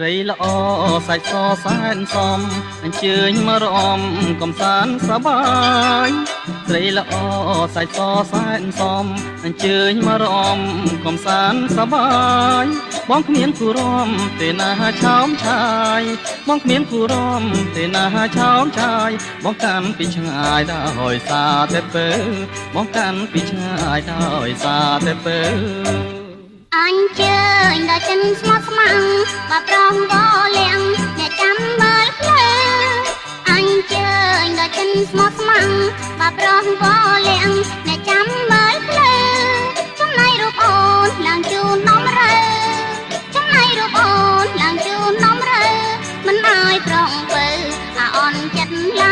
ស្រីល្អសាច់សសែនសមអញ្ជើញមករំកំសាន្តសប្បាយស្រីល្អសាច់សសែនសមអញ្ជើញមករំកំសាន្តសប្បាយបងគ្មានគូរំទេណាឆោមឆាយបងគ្មានគូរំទេណាឆោមឆាយបងកាន់ពីឆ្ងាយដោយសារតែពើបងកាន់ពីឆ្ងាយដោយសារតែពើ អញ្ជើញដល់ចិនស្មោះស្ម័គ្របើប្រងវលៀងអ្នកចាំមើលផ្លូវអញ្ជើញដល់ចិនស្មោះស្ម័គ្របើប្រងវលៀងអ្នកចាំមើលផ្លូវចំណៃរូបអូនឡើងជូនដំរើចំណៃរូបអូនឡើងជូនដំរើមិនឲ្យប្រងពើអាអន់ចិត្តឡើ